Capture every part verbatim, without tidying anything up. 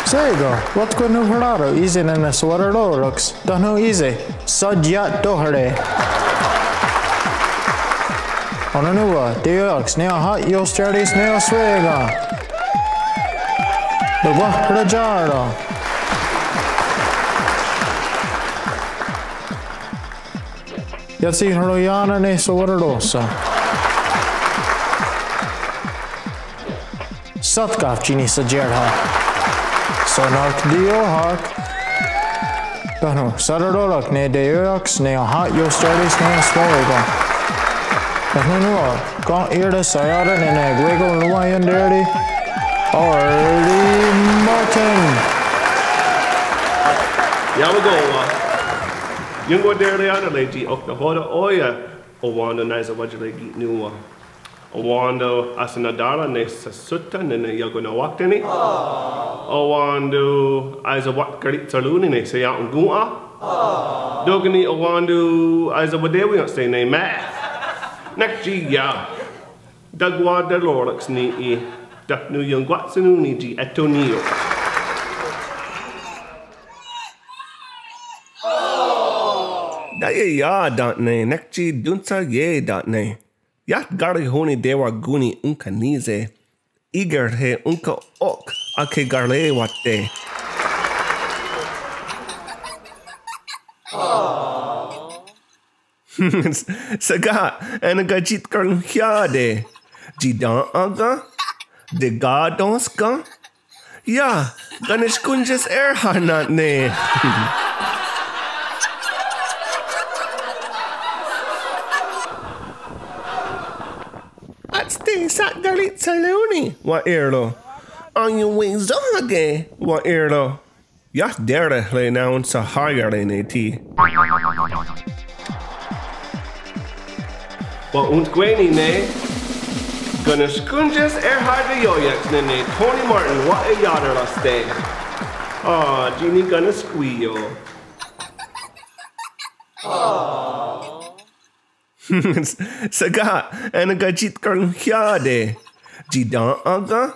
Shé:kon, wa'tkwanonhwerá:ton í:se ne ne sué:taroroks, tánon í:se, Shaia'tóhere. Ó:nen nòn:wa, teioiá:ks ne ahatiesté:ris ne oswé:ken. Nòn:wa ratià:ron. Iah tsi roiá:nen ne sué:taros. Satkáh tsi nihsatiérha. Sónak tióhak. Tánon sué:taroraks ne teioiá:ks ne ahatiesté:ris ne oswé:ken. Tánon nòn:wa, ken í:re's saià:ta ne ne kwé:kon ronwaienté:ri. Artie Martin. Iah wa'kó:wa. Ionkwateraién:tare tsi ok nahò:ten ó:ia' owén:ton naisewatyere ki' nòn:wa. Owén:ton ahsonatà:ra ne sasótha ne ne iakonawáktani. Owén:ton aesewatkaritsherón:ni ne seia'onkòn:'a. Tóka' ni' owén:ton aesewateweiénste ne me. Nek tsi iah. Takwaterò:reks ni' í:, tánon' ionkwatshennón:ni tsi eh tho ní:ioht. Taieià:ta'ne', nek tsi tonsahié:ta'ne'. Iah karihón:ni tewakón:ni ónhka ní:se. Í:kehre' ónhka ok akekarewákte'. Shé:kon, enakatskennhaià:te'. Tsi tèn:'en ken? Tekatónhskon? Iah, kanonhskón:tie's è:rhar nà:'a ne. Átste sa'karitsherón:ni, wa'ì:ron. Aiowensóhake, wa'ì:ron. Iah tè:rehre' ne onsaháiere' ne thí. Wa'ontkwé:ni' ne. Kanonhskón:tie's è:rhar teioiá:ks ne ne Tony Martin wa'eyaterá:ste'. Ah, tsi nikanonhskwí:io. Shé:kon, enakatskennhaià:te'. Tsi tèn:'en ken?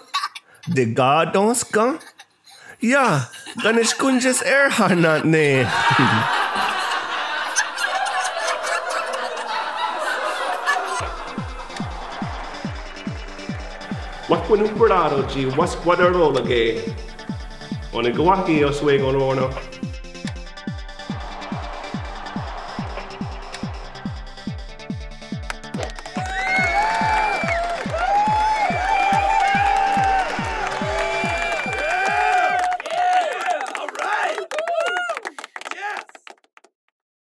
Tekatónhskon? Iah, kanonhskón:tie's è:rhar nà:'a ne. Wa'kwanonhwerá:ton tsi wahskwaterò:rake'. Ó:nen ki' wáhi oswekón:ni.